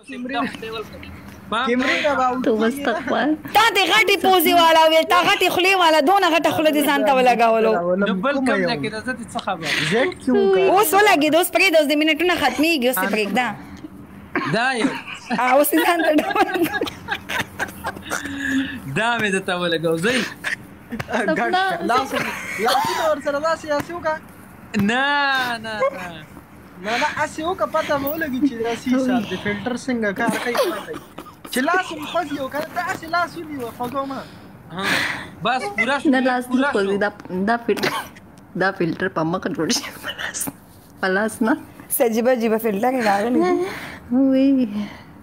کیمرې نه به اوټ تو کیږي نه. استغفار. تا د غټي پوزي والا ویل، تا غټي خولې والا، دونه غټه خوله دې ځان ته ولګولو. نو راولم بل کومه کم یو ځای کې ده، زه دې څه خبر؟ زیډ کیو کا. اوس ولګېد، اوس پرېږده، اوس د منټونه ختمېږي، اوس یې پرېږده. دا یو اوس یې ځان ته ډول. دا مې درته ولګو زی. ګډ سپنا شه لاس لاسونه ورسره داسې داسې وکړه. نه نه نه نه نه، هسې وکړه، پته به ولګي چې داسې حساب دی، فلټر څنګه کار کوي پته یې. چې لاس هم خوځي او که نه ته هسې لاس ونیوه خوږو ما. ها بس پورا شو، نه منټ لاس نه پورا خوځي. شو. دا دا فلټر، دا فلټر په مخ جوړ شي، په لاس، په لاس نه. څه عجیبه عجیبه فلټر یې راغلي دي. وی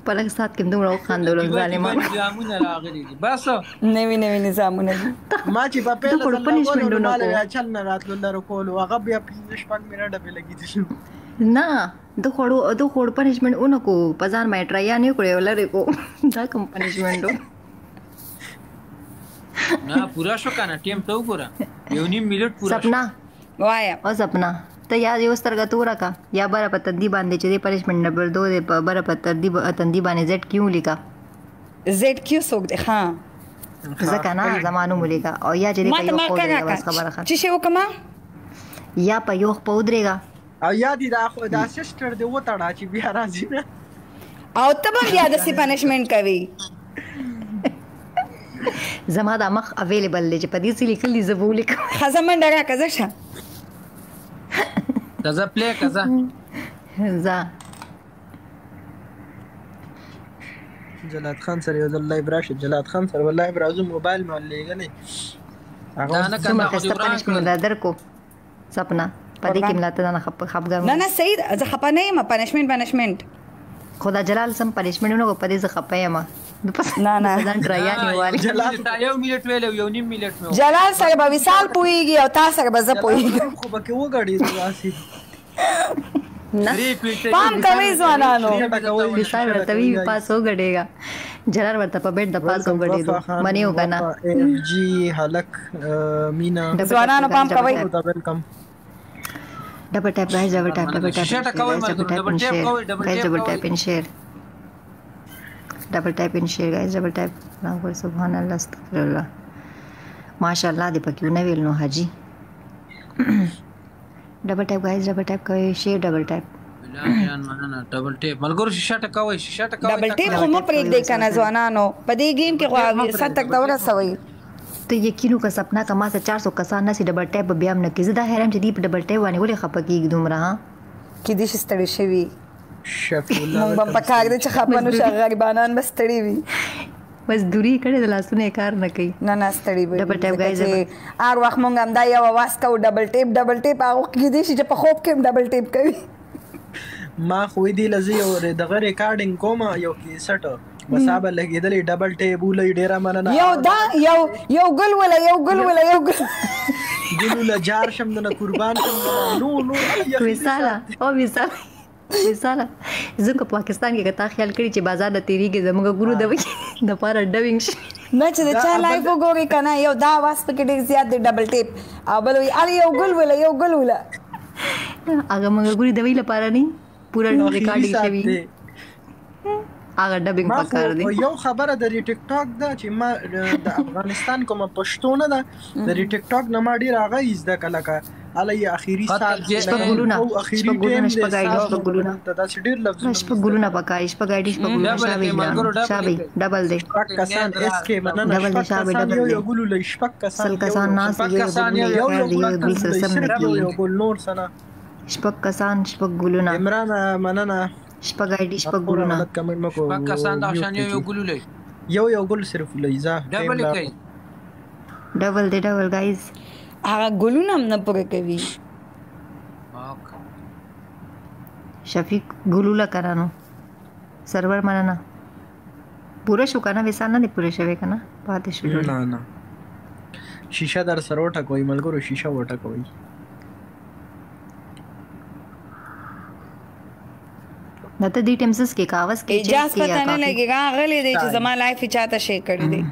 په لږ ساعت کې دومره وخاندلو عجیبه عجیبه ظالمانو. نظامونه راغلي دي بس. نوي نوي نظامونه دي. ما چې په د پیله خړ ځل لګولو پنشمنټ نو مال ونکو. بیا چل نه راتلو لرو کولو، هغه بیا 5 شپږ منټه پې لګېدلي. نه د خوړو، د خوړ پنشمنټ اونکو، په ځان باندې ټریا نه کړې لرې کو. دا کوم پنشمنټ؟ نه پورا شو کنه، ټیم ته وګوره، یو نیم منټ پورا شو. سپنا. وایه. او سپنا، ته یا یو سترګه توره کا یا بره په تندي باندې چې د پنشمنټ نمبر 2 دی، په بره په تندي تندي باندې زیډ کیو لیکا. زیډ کیو څوک دی؟ ها ځکه نه زما نوم ولیکه، او یا چې ما په ته یو خپه مارکر ودرېږه، راکړه. بس خبره ختمه. چې شی وکړم؟ یا په یو خپه ودرېږه. او یا دې دا خو دا سسټر دې وتړه چې بیا راځي نه. او ته به بیا داسې پنشمنټ کوي. زما دا مخ اویلیبل دی چې په دې څه لیکل دي زه به ولیکم. ښځه منډه راکړه، زه شه. کزه پلی کزه. ځه. جلاد خان سره یو ځل لایو راشه، جلاد خان سره به لایو راځو، موبایل مې ورلېږلی هغه دا اوس. نه کنده څومره خو دې ښایسته وران پنشمنټ کړل. را درکو سپنا، په دې کې قربان. ملاته نه خپګان. نه نه صحیح ده، زه خپه نه یم. پنشمنټ پنشمنټ. خو دا جلال سم پنشمنټ نه کو، په دې زه خپه یم. د پس نه نه ځان نه ټرایان یو والي. نیم جلال منټ، تا یو منټ ویل او یو نیم منټ مې وکړ. جلال سره به وصال پوهېږي او تا سره به زه جلال پوهېږم. صاحب خو پکې وګړېدو داسې. نه درې فلټرې پام مې کوئ درته ځوانانو. درې مې درته کوئ. وصال ولګول. ورته وی پاس وګډېږه، جلال ورته په بیډ د پاس ویلکم وګډېدو. وفا خان، منی وکنه. وفا اف جی هلک مینا. ډبل ټیپ ځوانانو پام ګایز، ډبل کوئ. ټیپ، ته ویلکم. ډبل ټیپ ګایز، ډبل ټیپ، ډبل ټیپ شیشه ټکوئ ګایز، ډبل ملګرو، ټیپ ډبل ان ټیپ شیر کوئ، ډبل ګایز، ټیپ ډبل کوئ. ټیپ ان شیر، ډبل ټیپ ان شیر ګایز، ډبل ټیپ. الله سبحان الله، استغفر الله، ماشاءالله دې پکې ونه ویل نو حاجی. ډبل ټیپ ګایز، ډبل ټیپ کوي، شیر، ډبل ټیپ. بلال جان مننه. ډبل ټیپ ملګرو، شیشه ټکوئ، شیشه ټکوئ. ډبل ټیپ تکړه خو ډبل مه ټیپ کوي پرېږدئ که نه وسوسه. ځوانانو، په دې ګیم کې ډبل خو ټیپ مه ست پرېږدئ، تک ته ډبل ټیپ مه ورسوئ. پرېږدئ. ته یقین وکړه سپنا، که ما سره 400 کسان نه سي ډبل ټیپ به بیا هم نه کوي. زه دا حیران چې دی په ډبل ټیپ باندې ولې خپه کېږي دومره؟ ها کېدای شي ستړي شوي. شفیع الله مونږ به ویلکم. په کار دی چې خپه نه شو، مزدوري غریبانان به ستړي وي. مزدوري یې کړې ده، لاسونه یې کار نه کوي. نه نه، ستړي به ډبل وي، ټیپ ځکه ګایز. چې هر وخت مونږ همدا یو اواز کوو، ډبل ټیپ ډبل ټیپ. هغه کېدای شي چې په خوب کې هم ډبل ټیپ کوي. ما خو دې لزه یو دغه ریکارډینګ کوم، یو کیسټ مسابه لګیدلې. ډبل ټیپ ولې، ډیره مننه. یو دا یو یو ګل ولا، یو ګل ولا، یو ګل. ګلو له جار شم دنه، قربان شم دنه. نو نو وصاله، او وصاله، وصاله، زه که پاکستان کې که تا خیال کړی چې بازار نه تېرېږي، زموږ ګورو د د پاره ډوینګ شي. نه چې د دا چا اول لایف وګوري که نه، یو دا اواز پکې ډېر زیات دی، ډبل ټیپ، او بل وایي ال یو ګل وله، یو ګل وله. هغه موږ ګوري دوی لپاره نه پوره اخیری ریکارډینګ سات شوی دی. هغه ډبینګ ما خو پکار دی. یو خبره د ری ټیک ټاک ده چې ما د افغانستان کومه پښتو نه ده، د ری ټیک ټاک نه ما ډیر هغه زده کړه، لکه الی اخیری قتل سات جې شپږ لکه ګلونه، او اخیری شپږ ټیم ګلونه، دی شپږ آیډي، سات شپږ ګلونه. دلته داسې ډیر لفظونه شپږ مې زده ګلونه کړل. پکار، شپږ آیډي، شپږ ګلونه. ډبل شابه کوي ګرانو ملګرو، ډبل شابه کوي. ډبل دی. شپږ کسان اس کې مننه. ډبل دی شپږ شابه کسان ډبل یو دی. یو ګل ولئ، شپږ کسان 100 یو کسان یو ناست شپږ یو یو کسان ګل یو ولئ، یو یو خیر یو دی، ګل یو یو ګل سره ولئ، سم نه صرف یو کېږي. یو ګل نور سنه. شپږ کسان شپږ ګلونه. عمران مننه. شپږ آیډي، شپږ خور ګلونه. غلط کمنټ مکو. شپږ کسان دا میوټ شان یو یو کی ګل ولئ. یو یو ګل صرف ولئ، ځه ټیم ډبل لا. کوي. ډبل دی، ډبل ګایز. هغه ګلونه هم نه پوره کوي. شفیق ګلوله کرانو سرور مننه. پوره شو کنه؟ وصال نه دی پوره شوی کنه، پاتې شو جوړ. نه نه، شیشه در سره وټکوئ ملګرو، شیشه وټکوئ. دا ته دې ټیم څه کې کاغذ کې چای اعجاز کې یا پته نه کافي؟ لګي، راغلی دی چې چای. زما لایف یې چاته شی کړی دی.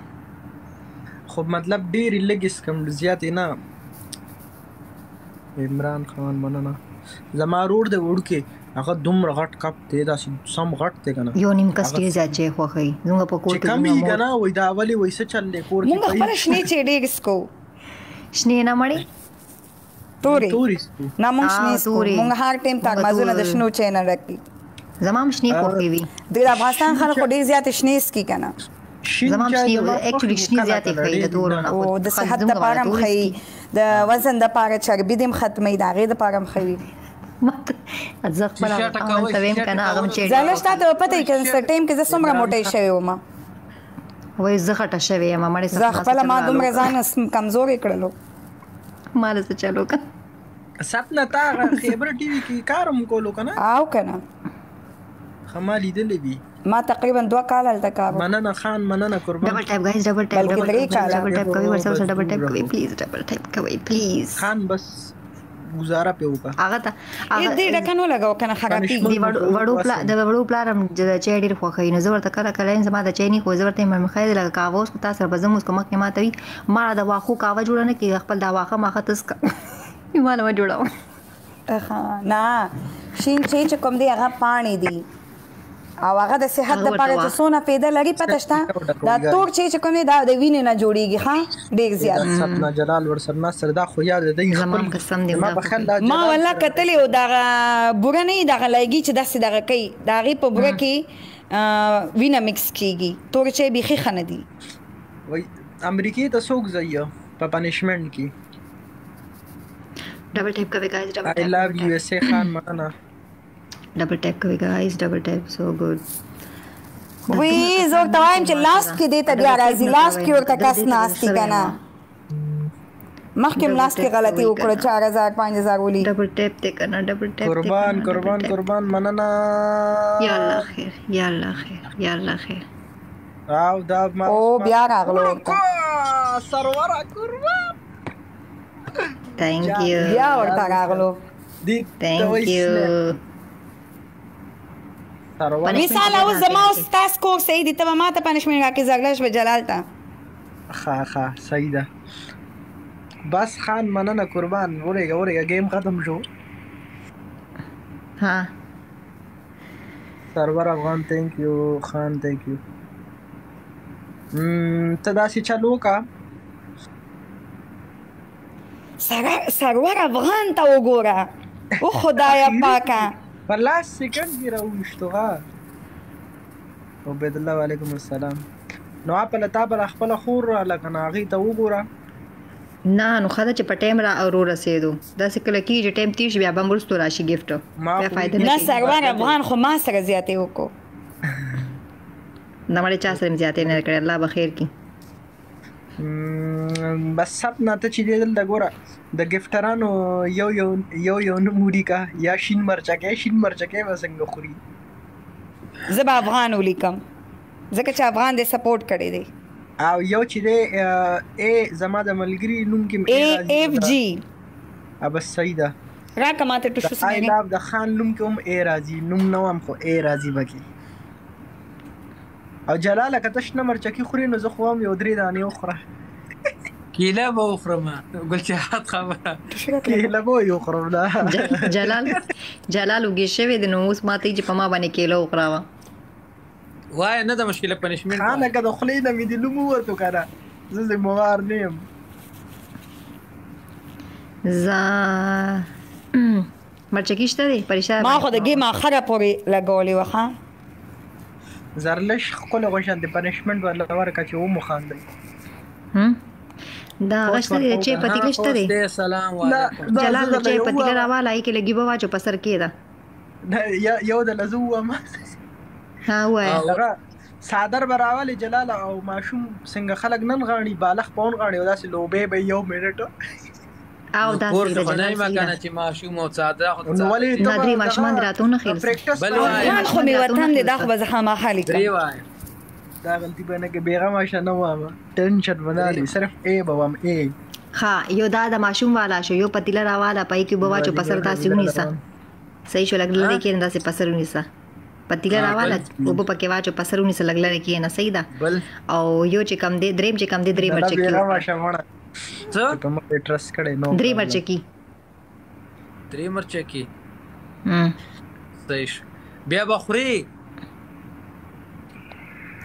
خو مطلب ډېرې لږې څکم، زیاتې نه. عمران خان مننه. زما رور دی وړوکی، هغه دومره غټ کپ دی، داسې سم غټ دی کنه. یو نیم کس ډیر زیات چای خوښوي زموږ په کور چې کې، کم زموږ یې مور کنه وای، دا ولې وای څه چل دی کور کې مونږ پي خپل شنې چای ډېر څکو. شنې نه مړې تورې تورې څکو. نه، مونږ شنې آه څکو. تورې. مونږ هر ټایم مونږ ترمازونه د تور شنو چای نه ډک دي. زما هم شنې خوښې وي. د افغانستان شین خلک خو چای ډېر زیات شنې څکي کنه. شین زما هم چای شنې زما خوښ اکچولی وي، شنې کله زیاتې کله، ښه د ډېر تورو نه. نه، خو او د خلک صحت زموږ دپاره والا هم تورې ښه څکي. د وزن دپاره، چربي دې هم ختموي، د هغې دپاره هم ښه وي. ماته زه خپل شیشه امن ټکوي، ته ویم شیشه کنه، هغه هم ټکول. چای ډېر زلش تا خوښوي. ته به پته وي کنه، څه ټایم کې زه څومره عمران موټی خان شوې وم. وای زه خټه شوې یم مړې، زه څه ما څه خپله چل ما رالو دومره ځان کمزوری کړلو. ما له څه چلو که سپنا تا هغه خیبر ټي وي کې کار هم کولو کنه؟ او کنه. ښه، ما لیدلې وي. ما تقریبا 2 کاله هلته کار وکړ. مننه خان، مننه، قربان. ډبل ټیپ ګایز، ډبل ټیپ، بلکې ډبل 3 ټیپ ګایز، کاله. ډبل ټیپ کوي ورسره بس ورسره ډبل ټیپ دومره کوي خو پلیز، ډبل ټیپ کوي پلیز. خان بس گزاره پې وکړه. هغه ته یې هغه دې ډکن ولګو کنه، خرابېږي. دی پنشمنټ وړو مو وړو پلا وسه. د وړو پلار هم د چای ډېر خوښوي، نو زه ورته کله کله یم زما د چای نه، خو زه ورته یم خیر لکه قهوه اوس خو تا سره به ځم، اوس که مخکې ماته وي ما د واښو قهوه جوړه نه کړي، خپل دا واښه ماښه ته څکه ما له مه جوړوه. ښه نه، شین چای چې کوم دی هغه پاڼې دي او هغه د صحت هغه ورته دپاره چې واښه. څونه فایده لري پته شته. دا تور چای چې کوم دی دا د وینې نه جوړیږي، ښه ډېر زیات. دا سپنا جلال ورسره ناست دی، دا خو یاد دی زما خپل هم قسم دی زما دا په خیال خوښوي. دا ما جلال والله سره کتلی او دغه بوره نه دغه لګي چې داسې دغه کوي، د هغې په بوره کې وینه مکس کیږي. تور چای بیخي ښه نه دي. وای امریکې ته څوک ځي په پنشمنټ کې؟ ډبل ټیپ کوي ګایز، ډبل آی ټیپ، لاو ډبل یو ټیپ، ایس ای خان، مننه. ډبل ټیپ کوي ګایز، ډبل ټیپ، سو ګډ. دا وی دومره زه کسان ورته نه وایم کوم چې ما لاست سره کې دې ته ډبل بیا ټیپ راځي، نه لاست کوي کې نو ورته که کس دې ته ناست دي شوی که نه. ما مخکې هم ډبل لاست کې ټیپ غلطي کوي وکړه، کنه، 4000 5000 ولي. ډبل ټیپ دی کنه، ډبل ټیپ دی قربان کنه، ډبل قربان ټیپ. قربان، مننه. یا الله خیر، یا الله خیر، یا الله خیر. او دا ما او اوس ما بیا راغلو ورته. ورکو سروره قربان. ثانک جان یو، بیا ورته جان راغلو. دې ته ثانک وایي یو. سنیپ سرور. پنشمنټ وصال بیا اوس راکړي زما او راکړي. ستا سکور صحیح دی، ته به ما ته پنشمنټ راکړې، زرلش به جلال ته. ښه ښه صحیح ده. بس خان مننه قربان. ورېږه ورېږه، ګیم ختم شو. ها سرور افغان ثانک یو، خان ثانک یو. ته داسې چل وکړه. سرور افغان ته وګوره، او خدایا اخیری پاکه. په لاس سیکنډ کې راوویشتو. ها عبیدالله وعلیکم السلام. نو اپله تا به خپله خور راله که نه، هغې ته وګوره. نه نو ښه ده چې په ټایم را ورو رسېدو، داسې کله کېږي چې ټایم تېر شي بیا به هم وروستو راشي ګفټ، ما بیا خو فایده ویلي نه نه کوي. چې سرور برکت افغان خو ما سره زیاتې وکړو. نه مړې چا سره مې زیاتې نه کړې، الله به خیر کړي. بس سپنا ته چې دی دلته ګوره د ګفټرانو یو یو یو یو نوم ولیکه، یا شین مرچکی، شین مرچکی به څنګه خوري؟ زه به افغان ولیکم ځکه چې افغان دې سپورټ کړی دی. او یو چې دی ای زما د ملګري نوم کې ای ای راځي اف جی. بس صحیح ده. راکه ماته د ټشو آی سمیرې. لاو د خان نوم کې هم ای راځي، نوم نه وام خو ای راځي پکې. او جلاله که ته شنه مرچکي خورې نو زه خو هم یو 3 دانې وخوره. کیله به وخورم ګلچهات خبره. ټشو راکړه. کیله به یې وخورم نه. جلال جلال وږی شوی دی، نو اوس ماته یې چې په ما باندې کیله وخوراوه. وای نه د مشکله پنشمنټ خانه وای. که د خولې نه مې د لوم ووتو که نه زه ذمهوار نه یم. زه مرچکی شته دی پرشته ما باندې خو د ګیم اخره پورې لګولې وه. ښه زرلش ښکلې غوښان د پنشمنټ ورله ورکړه چې ومو خاندئ. دا هغه کوچ شته دی ورته چې وکړه. پتیله شته دی. خوست دی، سلام نه علیکم. دا جلال زه د درله چای یو پتیله ووایم. راواله، هغې کې لږې اوبه واچو په سر کې ده. نه، یو د لزو ووایم. ها ووایه. دغه څادر به راولې جلاله، او ماشوم څنګه خلک نن غاڼي بالښت به ونغاڼي او داسې لوبې به یو منټ. او نو دا کور صحیح کې ده خو نه جلال، یم صحیح کنه ده. چې ماشوم او څادر خو نو څادر ولې چې ته نه به درې ماشومان دغه دې راته ونه خېل څه. پریکټس بل به وایه. افغان خو ماشومان مې دې راته وطن ونه دی، خېل دا څه. خو به زه خامخا درې لیکم. وایه. دا غلطي به نه کې، بېغمه شه، نه وایم، ټینشن به نه درې اخلي، صرف ای به وایم ای. ښه یو دا د ماشوم والا شو، یو پتیله راواله پای کې اوبه واچو په سر داسې ونیسه. صحیح شو، لږ لرې کښېنه، داسې په سر ونیسه. پتیله راواله اوبه پکې واچو په سر ونیسه، لږ لرې کښېنه، صحیح ده. بل او یو چې کم دی دریم چې کم دی درې نه مرچکي بېغمه وکړه. شه مړه، څه چې په موږ یې ټرست کړی نو درې پرابلم. مرچکي. درې مرچکي. صحیح شو. بیا به خوري.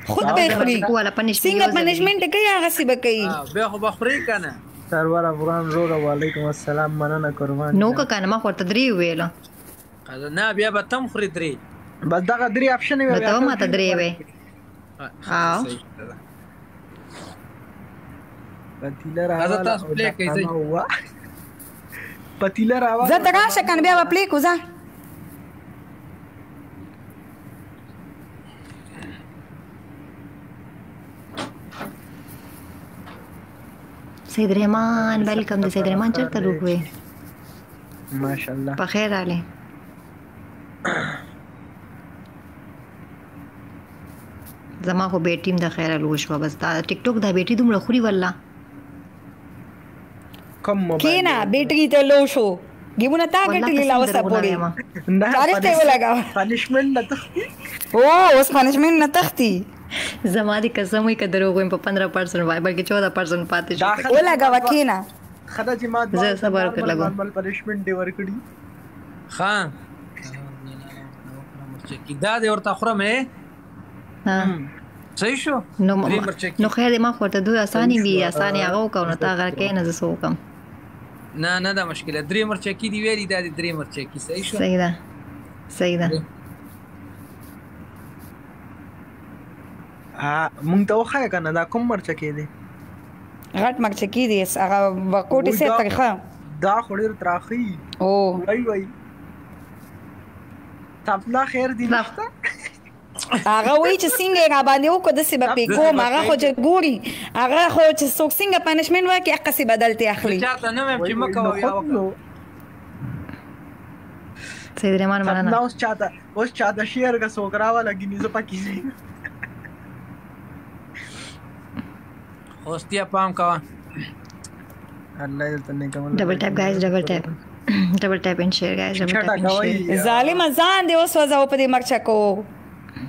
خود به خوري. والا پنشمنت څنګه پنشمنت کوي هغه سی به کوي. بیا خو به خوري کنه. سرور افغان روره وعلیکم السلام، مننه قربان. نو که کنه ما خو ورته درې وویل. نه بیا به تم خوري درې. بس دغه درې اپشن وي. نو ته ماته درې وې. ها پتیله راواله. تاسو پلی کوئ. پتیله راواله. زه ته راشه کنه بیا به پلی کو ځه. سید رحمان ویلکم دی. سید رحمان چرته روک وې؟ ماشاءالله په خیر راغلی. زما خو بیټری هم د خیره لو شوه. بس دا ټیک ټاک دا بیټری دومره خوري والله. کوم موبایل کینا بیټری ته لو شو. ګیمونه تا ګټلې لا اوسه پورې چارج ته ولګاوه. پنشمنټ نه تختی. او اوس پنشمنټ نه تختی. زما دې قسم وي که دروغ وایم په 15% وای بلکې 14% پاتې شو. ولګوه کینا. ښه چې ما زه صبر لګوم. نارمل پنشمنټ دی ورکړي. ښه دا دې ورته خورم. صحیح شو. نو نو خیر دی، ما خو ورته دوی اسانې وي اسانې هغه وکړو نو تا هغه کوې نه زه څه وکړم. نه نه دا مشکله. درې مرچکې دی ویلي، دا دې درې مرچکې. صحیح شو. صحیح ده صحیح ده. ها مونږ ته وښایه که نه دا کوم مرچکې دی؟ غټ مرچکې دی هغه کوټې سه ترخه. دا خو ډېر تراخه وي. او وای وای سپنا خیر دی نشته. هغه وایي چې څنګه یې راباندې وکړو داسې به پې کوم. هغه خو چې ګوري هغه خو چې څوک څنګه پنشمنټ ورکړي هغسې بدل ترې اخلي. چاته نه وایم چې مه کوه یا وکړه. سید رحمان مننه. اوس چاته اوس چاته شعر که څوک راوله ګینې زه پکې نه یم. خوستیا پام کوه. الله دې ته نیک عمل. ډبل ټیپ ګایز، ډبل ټیپ، ډبل ټیپ ان شیر ګایز، ډبل ټیپ ان شیر. ظالم ځان دې وسوځاوه په دې مرچکو.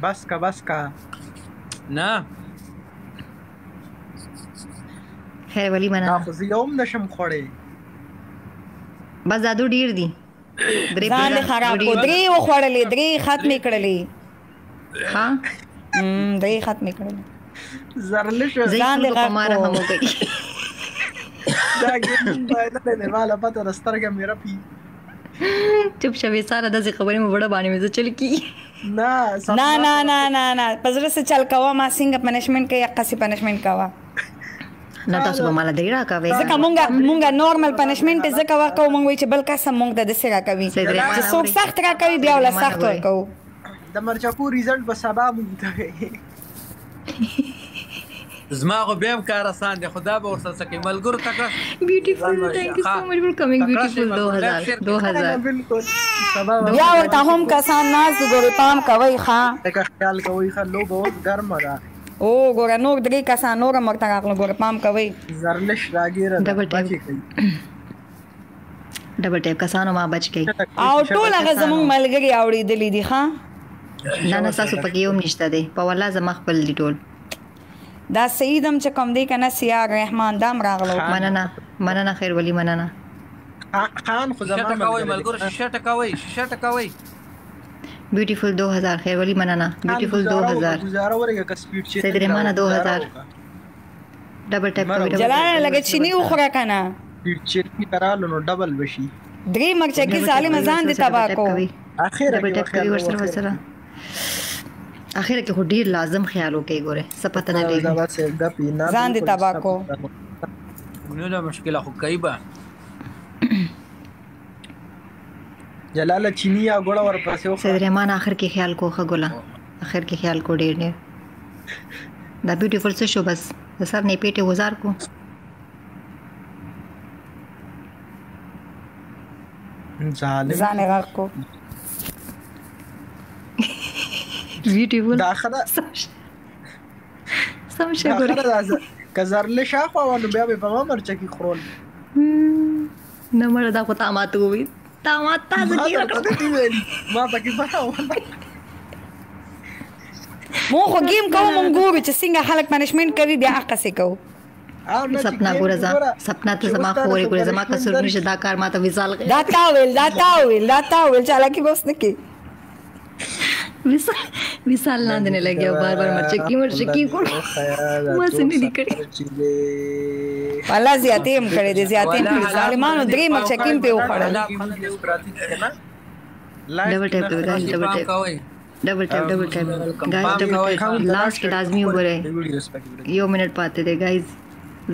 بس کا بس کا. نه خیر ولی مننه. دا خو زه یو هم نشم خوړی. بس دا دو ډیر دي. ځان دې خراب کو. درې وخوړلې، درې ختمې کړلې. ها درې ختمې کړلې. زرلش ځان دې په ما رحم وکړي. دا ګیم بایللی دی، ماله پته ده، سترګه مې رپي. چپ شه ویساره، داسې خبرې مو وړه باندې مې زه چل کېږي. نه نه نه نه نه نه په زړه څه چل کوه. ما څنګه پنشمنټ کوي هغسې پنشمنټ کوه. نه تاسو به ماله درې راکوئ. ځکه مونږ نورمل پنشمنټ ځکه ورکوو، مونږ وایو چې بل کس هم مونږ ته داسې راکوي. چې څوک سخت راکوي بیا وله سخت ورکوو. د مرچکو ریزلټ به سبا مونږ ته وي. زما خو بیا هم کار اسان دی، خو دا به ورسره څه کوي. ملګرو تکړه. بیوټیفول ثانک یو سو مچ فار کمینګ. بیوټیفول 2000 2000 بالکل سبا بیا ورته هم کسان ناست دي. ګورې پام کوئ ښه، لکه خیال کوئ ښه. لوبه اوس ګرمه ده. او ګوره نور درې کسان نور هم ورته راغلو. ګوره پام کوئ. زرلش راګیره ده، ډبل ټیپ ډبل ټیپ کسانو ما بچ کړئ. او ټول هغه زمونږ ملګري اوړېدلي دي. ښه نه نه تاسو پکې یو هم نشته دی په والله، زما خپل دي ټول. دا سعید هم چې کوم دی که نه، سیار رحمان دام راغلو. مننه مننه خیر ولی مننه. خان خو شیشه زما ټکوئ ملګری دی. ملګرو، شیشه ټکوئ، شیشه ټکوئ. بیوټیفول 2000 خیر ولی مننه. بیوټیفول 2000. ګزاره ورګه که سپیډ چې سید رحمانه 2000. ډبل ټیپ کوي. جلاله لږه چینی وخوره که نه. سپیډ چې کرالو نو ډبل بشي. درې مرچکې ظالمه ځان دې تباه کو. اخره ډبل ټیپ کوي ورسره ورسره. اخره کې خو ډیر لازم خیال وکړئ ګوره، څه پته نه لګي. ځان دې تباه کو. نو دا مشکله خو کوي به. جلاله چینی یا ګوړه ورپسې وخوره. سید رحمان اخر کې خیال کو ښه ګله، اخر کې خیال کو ډیر ډیر. دا بیوټیفول څه شو؟ بس د سر نه پیټه گزار کو. ظالم ځان یې غرق کو. بیوټیفول دا ښه ده، سم شه دا ښه ګوره. ده. که زرلش اخوا وه نو بیا به په ما مرچکې خورول. نه مړه دا خو تا ماته وویل، تا ما تا زه ما تېره درته کړم. نه دي ویلي، ما پکې پته وله. مونږ خو ګیم کوو، مونږ ګورو چې څنګه خلک پنشمنټ کوي بیا هغسې کوو. او نه چې سپنا ګیم ګوره کې ځه ګوره سپنا ته چې زما اوس تا خور ته یې څوک ګوره، زما پنشمنټ قصور نشته درکړي. دا کار ماته وصال دا تا ویل، دا تا ویل، دا تا ویل، چالاکي به اوس نه کوي. وصال وصال لاندې نه لګیا بار بار مرچکی مرچکی کوم. ما څه نه دي کړي. والله زیاتې هم کړې دي، زیاتې هم کړې. ظالمانو درې مرچکې هم پرې وخوړل. ډبل ټیپ کوي ګایز، ډبل ټیپ، ډبل ټیپ، ډبل ټیپ ګایز، ډبل ټیپ. لاس کې لازمي وګورئ، یو منټ پاتې دی ګایز.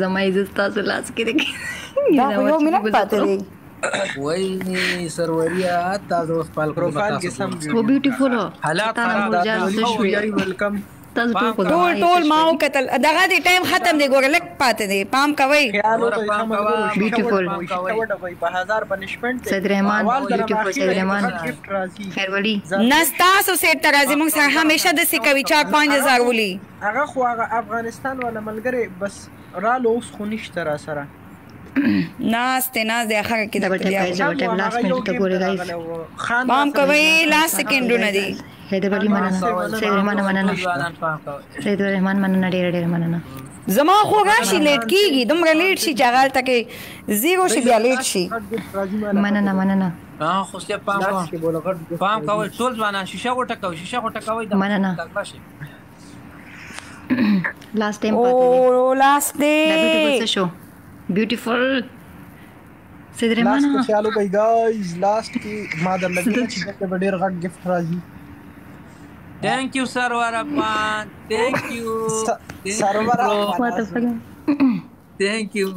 زما عزت تاسو لاس کې دی. دا خو یو منټ پاتې دی. وای سروریا، تاسو اوس پال پروفایل کې سم. هو بیوټیفول حالات خراب. ویلکم تاسو ټول. خو ټول ټول ما وکتل. دغه دی ټایم ختم دی، ګوره لږ پاتې دی، پام کوئ. بیوټیفول په 1000 پنشمنت. سید رحمان بیوټیفول، سید رحمان خیر ولی. نه، ستاسو سیټ ته راځي، موږ سره همیشه داسې کوي، 4 5 هزار ولي. هغه خو هغه افغانستان والا ملګری بس رالو، اوس خو نشته را سره. ناست دی، ناست دی اخر کې. ډبل ټیپ ګایز، ډبل ټیپ. لاس منټ ته ګورئ ګایز. پام کوئ، لاس سیکنډونه دي. حیدر ولی مننه، سید رحمان مننه، سید رحمان مننه، ډیره ډیره مننه. زما خو راشي لیټ کیږي، دومره لیټ شي چې هغه هلته کې زیرو شي، بیا لیټ شي. مننه مننه. ها خو څه پام کوه، پام کوئ ټول ځوانان، شیشه وټکوي، شیشه وټکوي. مننه. لاس ټایم پاتې دی. او لاس دی. دا بیوټیفول څه شو؟ بیوټیفول سید رحمان. لاس کې خیال وکړئ ګایز، لاست کې ما در لګیږي چې دلته به ډېر غټ ګفټ راځي. ثانک یو سرور افغان، ثانک یو سرور. What the fuck. ثانک یو.